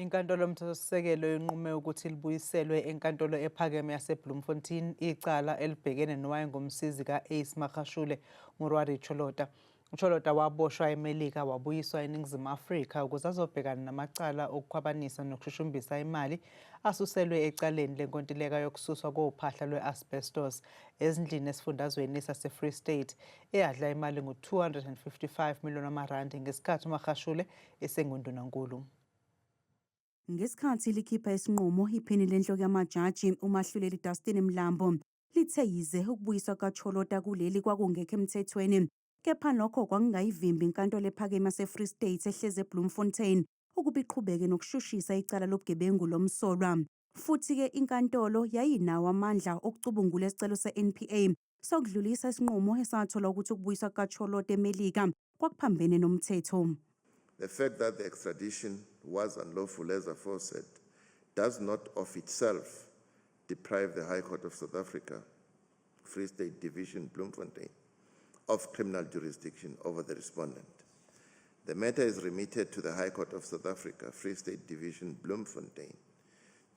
Inkantolo yoMthethosisekelo inqume ukuthi libuyiselwe eNkantolo Ephakeme yaseBloemfontein icala elibhekene nowayengumsizi ka-Ace Magashule, uMoroadi Cholota. UCholota waboshwa eMelika wabuyiswa eNingizimu Afrika ukuze azobhekana namacala okukhwabanisa nokushushumbisa imali asuselwe ecaleni lenkontileka yokususwa kophahla lwe-asbestos ezindlini esifundazweni saseFree State eyadla imali ngu-255 million wamarandi ngesikhathi uMagashule esengundunankulu. Ngesikhathi likhipha isinqumo, iphini lenhloko yamajaji uMahluleli Dustin Mlambo lithe yize ukubuyiswa kukaCholota kuleli kwakungekho emthethweni, kepha lokho kwakungayivimbi inkantolo ephakeme yaseFree State ehlezi eBloemfontein ukuba iqhubeke nokushushisa icala lobugebengu lomsolwa. Futhi-ke inkantolo yayinawo amandla okucubungula isicelo se-NPA sokudlulisa isinqumo esathola ukuthi ukubuyiswa kukaCholota eMelika kwakuphambene nomthetho. The fact that the extradition was unlawful, as aforesaid, does not of itself deprive the High Court of South Africa, Free State Division, Bloemfontein, of criminal jurisdiction over the respondent. The matter is remitted to the High Court of South Africa, Free State Division, Bloemfontein,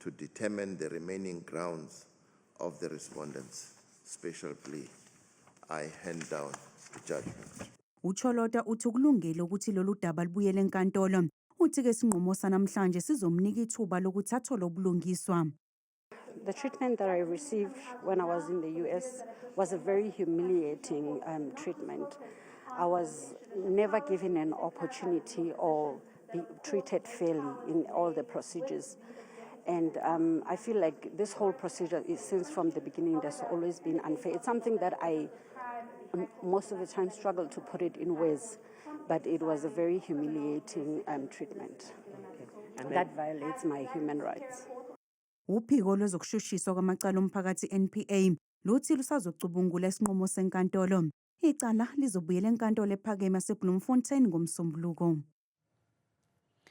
to determine the remaining grounds of the respondent's special plea. I hand down the judgment. UCholota uthi kulungele ukuthi lolu daba lubuyele enkantolo. Uthi-ke isinqumo sanamhlanje sizomnika ithuba lokuthi athole ubulungiswa. The treatment that I received when I was in the US was a very humiliating treatment. I was never given an opportunity or be treated fairly in all the procedures. And I feel like this whole procedure is, since from the beginning, has always been unfair. It's something that I most of the time struggle to put it in words, but it was a very humiliating treatment that violates my human rights. Uphiko lwezokushushiswa kwamacala omphakathi NPA luthi lusazocubungula isinqumo senkantolo. Icala lizobuyela enkantolo ephakeme yaseBloemfontein ngoMsombuluko.